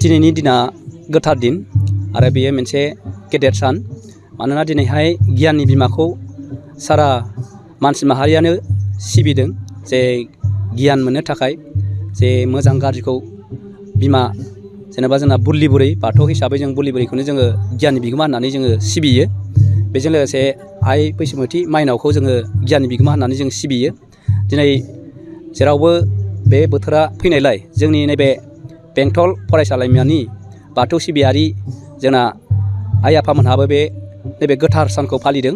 दिनैनि दिना गोथार दिन आरो बेयो मोनसे गेदेर सान मानोना दिनैहाय गियाननि बिमाखौ सारा मानसि माहारियानो सिबिदों जे गियान मोननो थाखाय जे मोजां गाज्रिखौ बिमा जेनेबा जोंना बुरलि बुरै बाथौ हिसाबै जों बुरलि बुरैखौनो जोङो गियाननि बिगोमा होननानै जोङो सिबियो। बेजों लोगोसे आइ बैसोमुथि माइनावखौ जोङो गियाननि बिगोमा होननानै जों सिबियो। दिनै जेरावबो बे बोथोरा फैनायलाय जोंनि नैबे बेंटल फरायसालिमानि बाथौ सिबियारि जोंना आइ आफामोनहाबो नैबे गोथार सानखौ फालिदों।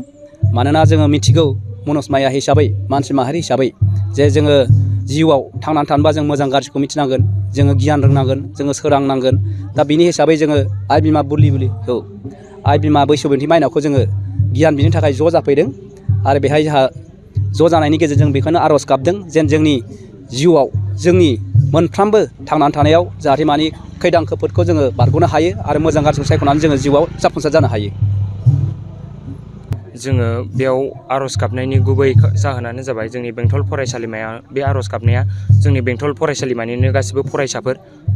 मानोना जोङो मिथिगौ मनसमाया हिसाबै मानसि माहारि हिसाबै जे जोङो जिउआव थांनानै थानोबा जों मोजां गाज्रिखौ मिथिनांगोन, जोङो गियान रोंनांगोन, जोङो सोरांनांगोन। दा बिनि हिसाबै जोङो आइ बिमा बुरलि बुरैखौ आइ बिमा बैसोमुथि माइनावखौ जोङो गियान बिनो थाखाय ज' जाफैदों आरो बेहाय जोंहा ज' जानायनि गेजेरजों बेखौनो आर'ज गाबदों जेन जोंनि जिउआव जोंनि मोनफ्रोमबो थांनानै थानायाव जाहाथे मानि खैदां खैफोदखौ जोङो बारग'नो हायो आरो मोजां गाज्रिखौ सायख'नानै जोङो जिउआव जाफुंसार जानो हायो। जोङो बेयाव आर'ज गाबनायनि गुबै जाहोनानो जाबाय जोंनि बेंटल फरायसालिमाया बे आर'ज गाबनाया जोंनि बेंटल फरायसालिमानिनो गासिबो फरायसाफोर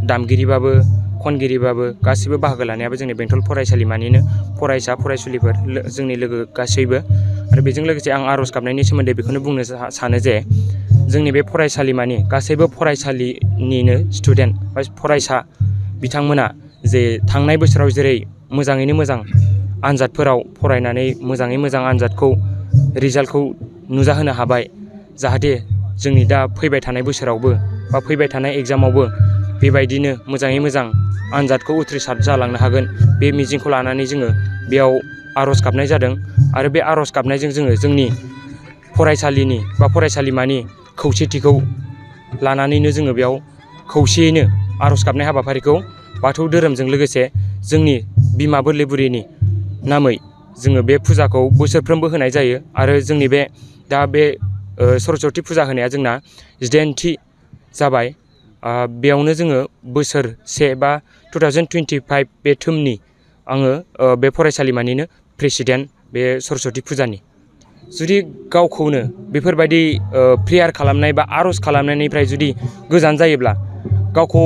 दामगिरिबाबो खनगिरिबाबो गासिबो बाहागो लानायाबो जोंनि बेंटल फरायसालिमानिनो फरायसा फरायसुलिफोर जोंनि लोगो गासैबो। आरो बेजों लोगोसे आं आर'ज गाबनायनि सोमोन्दै बेखौनो बुंनो सानो जे जोंनि बे फरायसालिमानि गासैबो फरायसालिनिनो स्टुडेन्ट बा फरायसा बिथांमोना जे थांनाय बोसोराव जेरै मोजाङैनो मोजां आनजादफोराव फरायनानै मोजाङै मोजां आनजादखौ रिजाल्टखौ नुजाहोनो हाबाय, जाहाथे जोंनि दा फैबाय थानाय बोसोरावबो बा फैबाय थानाय एग्जामावबो बेबायदिनो मोजाङै मोजां आनजादखौ उथ्रिसार जालांनो हागोन बे मिजिंखौ लानानै जोङो बेयाव आर'ज गाबनाय जादों। आरो बे आर'ज गाबनायजों जोङो जोंनि फरायसालिनि बा फरायसालिमानि खौसेथिखौ लानानैनो जोङो बेयाव खौसेयैनो आर'ज गाबनाय हाबाफारिखौ बाथौ धोरोमजों लोगोसे जोंनि बिमा बुरलि बुरिनि नामै जोङो बे फुजाखौ बोसोरफ्रोमबो होनाय जायो। आरो जोंनि दा बे सरस्वती फुजा होनाया जोंना 19थि जाबाय। बेयावनो जोङो बोसोरसे बा 2025 बे टोर्मनि आङो बे फरायसालिमानिनो प्रेसिडेन्ट बे सरस्वती फुजानि। जुदि गावखौनो बेफोरबायदि प्रेयार खालामनाय बा आर'ज खालामनायनिफ्राय जुदि गोजान जायोब्ला गावखौ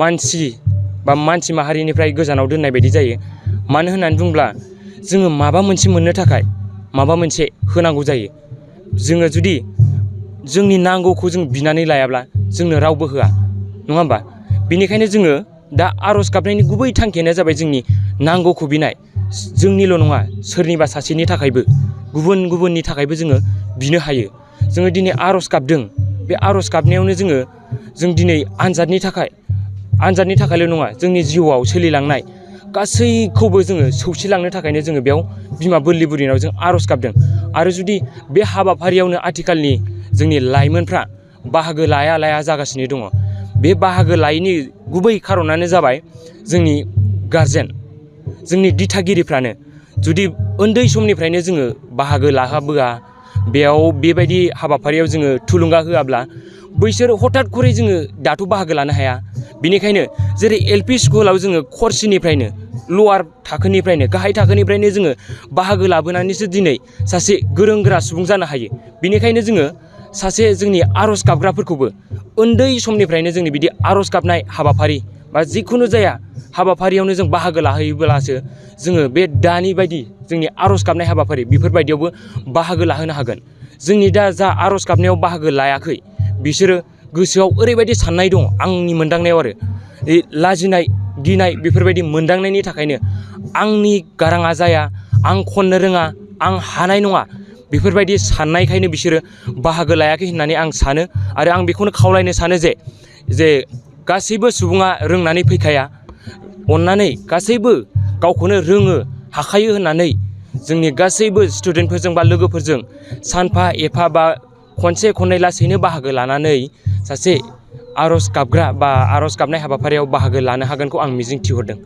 मानसि माहारिनिफ्राय गोजानाव दोननाय बायदि जायो। मानो होननानै बुङोब्ला जोङो माबा मोनसे मोननो थाखाय माबा मोनसे होनांगौ जायो। जोङो जुदि जोंनि नांगौखौ जों बिनानै लायाब्ला जोंनो रावबो होआ, नङा होमबा? बेनिखायनो जोङो दा आर'ज गाबनायनि गुबै थांखियानो जाबाय जोंनि नांगौखौ बिनाय। जोंनिल' नङा, सोरनिबा सासेनि थाखायबो गुबुननि थाखायबो जोङो बिनो हायो। जोङो दिनै आर'ज गाबदों, बे आर'ज गाबनायावनो जों दिनै आनजादनि थाखायल' नङा, जोंनि जिउआव सोलिलांनाय गासैखौबो जोङो सौसिलांनो थाखायनो जोङो बेयाव बिमा बुरलि बुरिनाव जों आर'ज गाबदों। आरो जुदि बे हाबाफारियावनो आथिखालनि जोंनि लाइमोनफ्रा बाहागो लाया जागासिनो दङ। बे बाहागो लायैनि गुबै खारनानो जाबाय जोंनि गारजेन, जोंनि दिथागिरिफ्रानो जुदि उन्दै समनिफ्रायनो जोङो बाहागो लाहोबोआ, बेयाव बेबायदि हाबाफारियाव जोङो थुलुंगा होआब्ला बैसोर हथात खरै जोङो दाथ' बाहागो लानो हाया। बेनिखायनो जेरै LP स्कुलाव जोङो खरसिनिफ्रायनो लवार थाखोनिफ्रायनो गाहाय थाखोनिफ्रायनो जोङो बाहागो लाबोनानैसो दिनै सासे गोरों गोरा सुबुं जानो हायो। बेनिखायनो जोङो सासे जोंनि आर'ज गाबग्राफोरखौबो उन्दै समनिफ्रायनो जोंनि बिदि आर'ज गाबनाय हाबाफारि बा जिखुनु जाया हाबाफारियावनो जों बाहागो लाहैयोब्लासो जोङो बे दानि बायदि जोंनि आर'ज गाबनाय हाबाफारि बेफोरबायदियावबो बाहागो लाहोनो हागोन। जोंनि दा जा आर'ज गाबनायाव बाहागो लायाखै बिसोरो गोसोआव ओरैबायदि साननाय दङ, आंनि मोनदांनायाव आरो लाजिनाय गिनाय बेफोरबायदि मोनदांनायनि थाखायनो आंनि गाराङा जाया, आं खननो रोङा, आं हानाय नङा, बेफोरबायदि साननायखायनो बिसोरो बाहागो लायाखै होननानै आं सानो। आरो आं बेखौनो खावलायनो सानो जे गासैबो सुबुङा रोंनानै फैखाया। अन्नानै गासैबो गावखौनो रोङो हाखायो होननानै जोंनि गासैबो स्टुडेन्टफोरजों बा लोगोफोरजों सानफा एफा बा खनसे खननै लासैनो बाहागो लानानै सासे आर'ज गाबग्रा बा आर'ज गाबनाय हाबाफारियाव बाहागो लानो हागोनखौ आं मिजिं थिहरदों।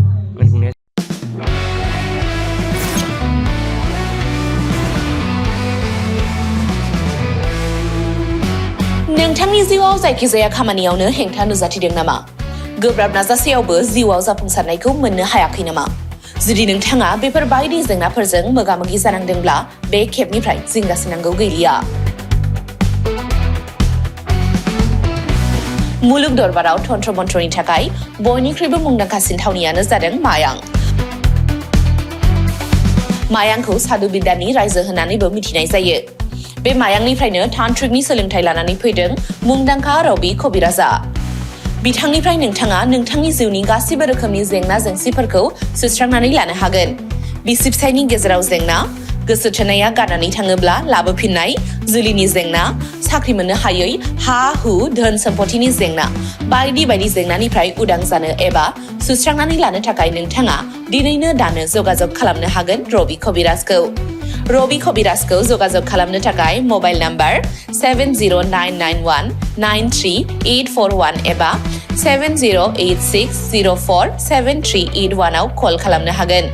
नोंथांनि जिउआव जायखिजाया खामानियावनो हेंथा नुजाथिदों नामा? गोब्राब नाजासेयावबो जिउआव जाफुंसारनायखौ मोननो हायाखै नामा? जुदि नोंथाङा बेफोर बायदि जेंनाफोरजों मोगा-मोगि जानांदोंब्ला बे खेबनिफ्राय जिंगासिनांगौ गैलिया। मुलुग दरबाराव तन्त्र मन्त्रनि थाखाय बयनिख्रुइबो मुंदांखासिन थावनियानो जादों मायां। मायांखौ साधु बिद्यानि रायजो होननानैबो मिथिनाय जायो। बे मायांनिफ्रायनो तान्त्रिकनि सोलोंथाइ लानानै फैदों मुंदांखा रबि कबिराजा। बिथांनिफ्राय नोंथाङा नोंथांनि जिउनि गासिबो रोखोमनि जेंना जेंसिफोरखौ सुस्रांनानै लानो हागोन। बिसि फिसायनि गेजेराव जेंना, गोसो थोनाया गारनानै थाङोब्ला लाबोफिननाय, जुलिनि जेंना, साख्रि मोननो हायै, हा हु धोन सम्पथिनि जेंना बायदि बायदि जेंनानिफ्राय उदां जानो एबा सुस्रांनानै लानो थाखाय नोंथाङा दिनैनो दानो जगाजग खालामनो हागोन रबि कबिराजखौ। रबि कबिराजखौ जगाजग खालामनो थाखाय मबाइल नाम्बार 7099193841 एबा 7086047381 आव कल खालामनो हागोन।